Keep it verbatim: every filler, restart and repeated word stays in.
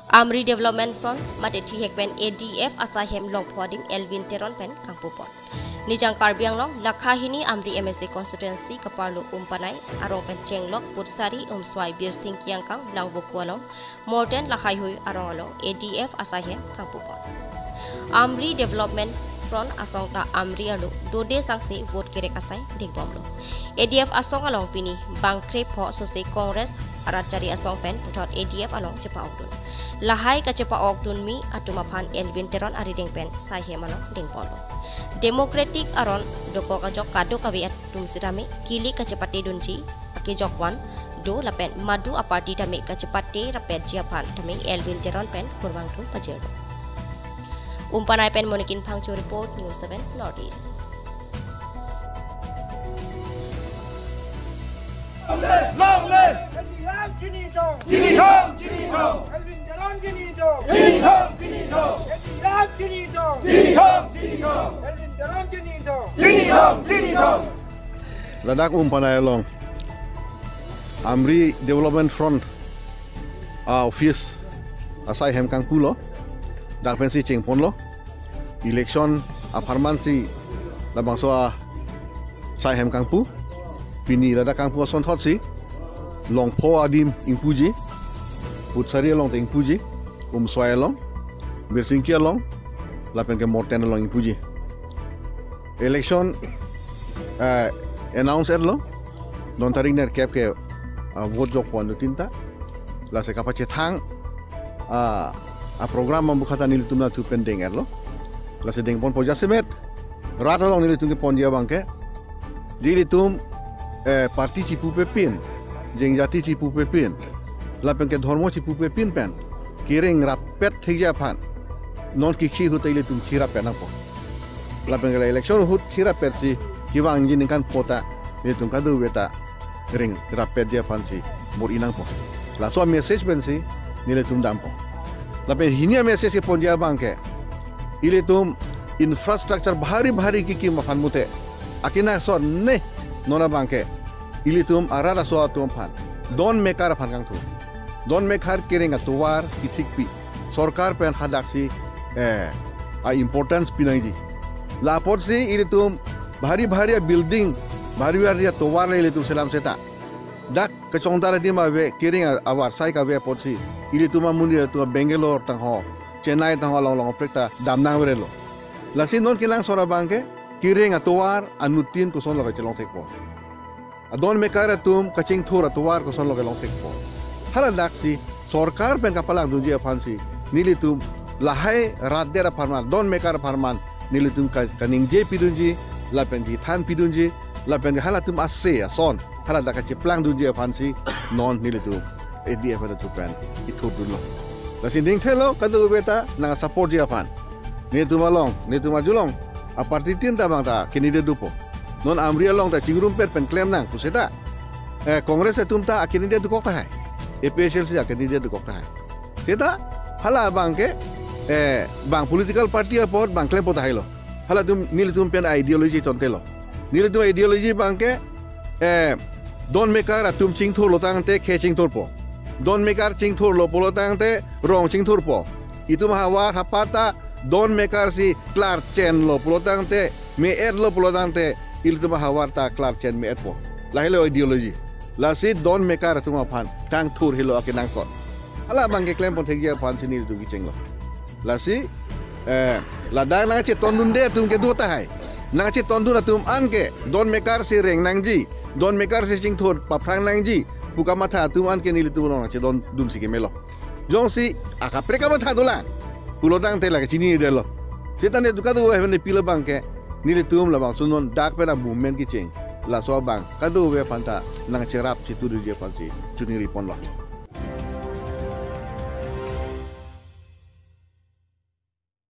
Amri Development Front mate thihek pen A D F asaihem Longpho adim Elwin Teron pen kangpupon. Nijang Karbi Anglong lakha hini Amri M S A constituency kaparlo Umpanai arong pen chenglok Putsari, Umswai, Birsingki angkang Langvoku along Morten lahaihui arong along A D F asaihem kangpupon. Amri Development Front asong ta Amri arlo dode sangse vote kerek asai dingbomlo. A D F asong along pini bang krepho sose Congress arat chari asong pen puthot A D F along chepa-okdun. Lahai kachepa-okdunmi atum aphan Elwin Teron arideng pen saihem along dingponlo. Democratic aron dokok ajok kadokave atum sitame kili kachepatedunji akejok van do lapen madu aparty tame kachepate rapetji aphan tame Elwin Teron pen kurvangthu pajirlo. Umpanai pen Monikin Phangcho report, News seven North East. Long live! Long live! Elwin Teron Jinidong! Jinidong! Jinidong! Elwin Teron Jinidong! Jinidong! Jinidong! Elwin Teron Jinidong! Jinidong! Jinidong! Elwin Teron Jinidong! Jinidong! Jinidong! Ladak Umpanai along Amri Development Front a-office asaihem kangpulo. Dak pensi chengponlo. Election apharman si labangso asaihem kangpu. Pini ladak kangpu asonthotsi Longpho adim ingpuji, Putsari along ta ingpuji, Umswai along, Birsingki along, lapen ke Morten along ingpuji. Election, eh, announce etlo, non tarik nerkep ke, ah, vote jokpon do tinta. Lasi kapachethang, ah, a-program ambu khata nelitum nangthu pen deng etlo. Lasi dengponpo jasemet rat along nelitum keponji abangke, nelitum, eh, party chipupepin, jenjati chipupepin, lapen ke dhormo chipupepin pen kereng rappet thekji aphan non kikhi ahut ilitum khi rappet nangpo. Lapen ke la election ahut khi rappetsi kevangji ningkan phota nelitum kadokave ta reng rappetji aphansi bor-i nangpo. Laso message pensi nelitum dampo. Lapen hini a-message keponji abangke, ilitum infrastructure bahari bahari kekim aphan mute akenangsot ne non abangke ilitum arat aso atum aphan, don mekar aphan kangthur. Don mekar kereng atovar kethikpi, sorkar pen hadaksi, eh, a-importance pinangji. La apotsi ilitum bahari bahari a-building, bahari bahari atovar le ilitum selam seta dak kachongdar adim ave, kereng a-, avarsai kave apotsi ilitum amonit atum Bangalore tangho, Chennai tangho along along aprek ta damnang averlo. Lasi non kenangsot abangke kereng atovar anuttin kosonlo kachelong thekpo, adon mekar atum kachingthur atovar kosonlo kelong thekpo. Haladaksi sorkar pen kapalangdunji aphansi nelitum lahai rat det apharman, don mekar apharman nelitum ka-, kaningje pidunji, lapen kethan pidunji, lapen halatum ase ason haladak kacheplangdunji aphansi non nelitum A D F atum pen kethurdunlo. Lasi ningthelo kadokave ta nang support ji aphan. Nelitum along, nelitum arjulong a-party tin ta bang ta candidate dopo. Non Amri along ta chingrumpet pen klem nang pu seta, eh, Congress atum ta a-candidate dokok tahai, A P H L C a-candidate dokok tahai. Seta hala abangke, eh, bang political party apot bang klempo tahailo. Halatum nelitum pen ideology tontelo. Nelitum ideology abangke, eh, don mekar atum chingthurlo tangte khei chingthurpo. Don mekar chingthurlo pulo tangte rong chingthurpo. Itum ahavar hapat ta don mekarsi klarchenlo pulo tangte, me-etlo pulo tangte, ilitum ahavar ta klarchen me-etpo. Lahelo ideology. Lasi don mekar atum aphan kangthur helo akenangsot. Hala abangke klempon thekji aphansi nelitum kechenglo. Lasi, eh, ladak nangchetondunde atum kedo tahai. Nangchetondun atum anke don mekarsi reng nangji, don mekarsi chingthur paphrang nangji pu kamatha atum anke nelitum along nangchetondunsi kemelo. Jongsi akaprek kamatha dolang pulo tangte lake chinidetlo. Seta nelitum kadokave pen pilo abangke nelitum labangso non dak pen a-movement kecheng, laso abang kadokave aphan ta nangcherap chitudunji aphansi choningriponlo.